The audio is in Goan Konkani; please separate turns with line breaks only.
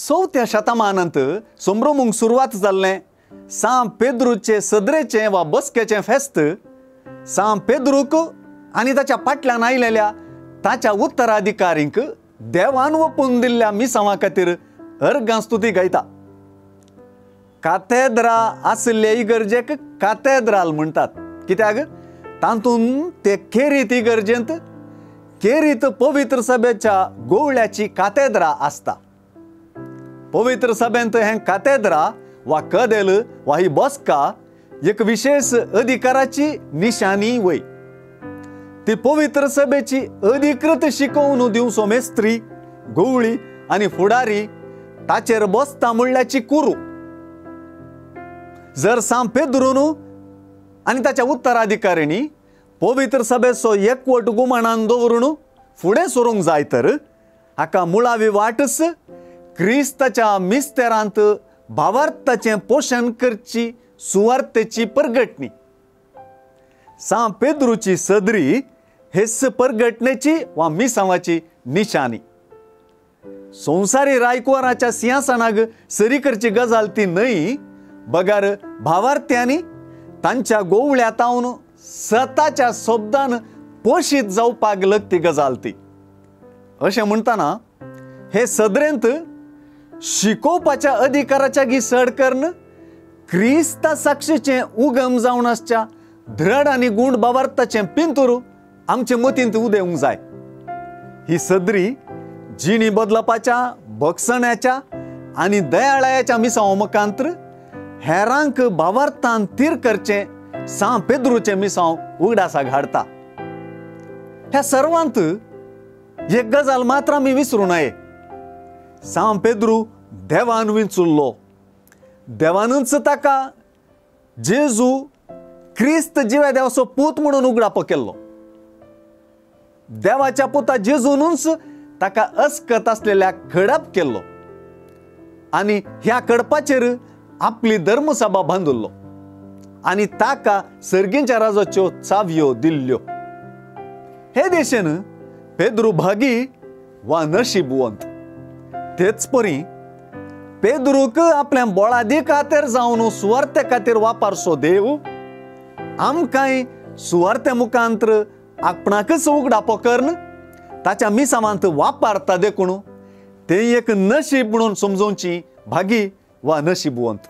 चवथ्या शतमानांत संभ्रमूंक सुरवात जाल्लें सां पेद्रूचे सदरेचें वा बसकेचें फेस्त सां पेद्रूक आनी ताच्या फाटल्यान आयलेल्या ताच्या उत्तराधिकारींक देवान ओपून दिल्ल्या मिसांवा खातीर अर्गां स्तुती गायता. कातेद्रा आशिल्ले इगर्जेक कातेद्राल म्हणटात, कित्याक तातूंत ते केरीत इगर्जेंत केरीत पवित्र सभेच्या गोवळ्याची कातेद्रा आसता. पवित्र सभेंत हें कातेद्रा वा कदेल वा ही बसका एक विशेष अधिकाराची निशाणी वय. ती पवित्र सभेची अधिकृत शिकोवन दिवचो मेस्त्री गोवळी आनी फुडारी ताचेर बसता म्हणल्याची कुरू. जर सां पेद्रून आनी ताच्या उत्तराधिकाऱ्यांनी पवित्र सभेचो एकवट गुमाणान दवरून फुडें सरूंक जाय तर हाका मुळावी वाटच क्रिस्ताच्या मिस्तेरांत भावार्थाचें पोशण करची सुवार्थेची परगटणी. सां पेद्रूची सदरी हेच परगटणेची वा मिसांवाची निशाणी. संवसारी रायकुवाराच्या सिंहासनाक सरी करची गजाल ती न्हय, बगर भावार्थ्यांनी तांच्या गोवळ्या तावन सताच्या शब्दान पोशीत जावपाक लगती गजाल ती. अशें म्हणटना हे सदरेंत शिकोवपाच्या अधिकाराच्या गी सड करून क्रिस्ता साक्षीचें उगम जावन आसच्या धृड आनी गूण भावार्थाचें पिंतूर आमचे मतींत उदेवंक जाय. ही सदरी जिणी बदलपाच्या बक्षण्याच्या आनी दयाळायाच्या मिसांव मुखांत्र हेरांक भावार्थान तीर करचें सां पेद्रूचें मिसांव उगडासाक हाडटा. ह्या सर्वांत एक गजाल मात्र आमी विसरूं नये, सां पेद्रू देवान विंचुल्लो, देवानूच ताका जेजू क्रिस्त जिव्या देवाचो पूत म्हणून उगडापो केल्लो. देवाच्या पुता जेजूनूच ताका अस्कत आसलेल्या खडप केल्लो आनी ह्या खडपाचेर आपली धर्मसभा बांदुल्लो आनी ताका सर्गींच्या राजाच्यो चावयो दिल्ल्यो. हे देशेन पेद्रू भागी वा नशीबवंत. तेच परी पेद्रूक आपल्या बोळादी खातीर जावन सुवार्थे खातीर वापरचो देव आमकांय सुवार्थे मुखांत्र आपणाकच उगडापो करून ताच्या मिसावांत वापरता देखून ते एक नशीब म्हणून समजोवची भागी वा नशीबवंत.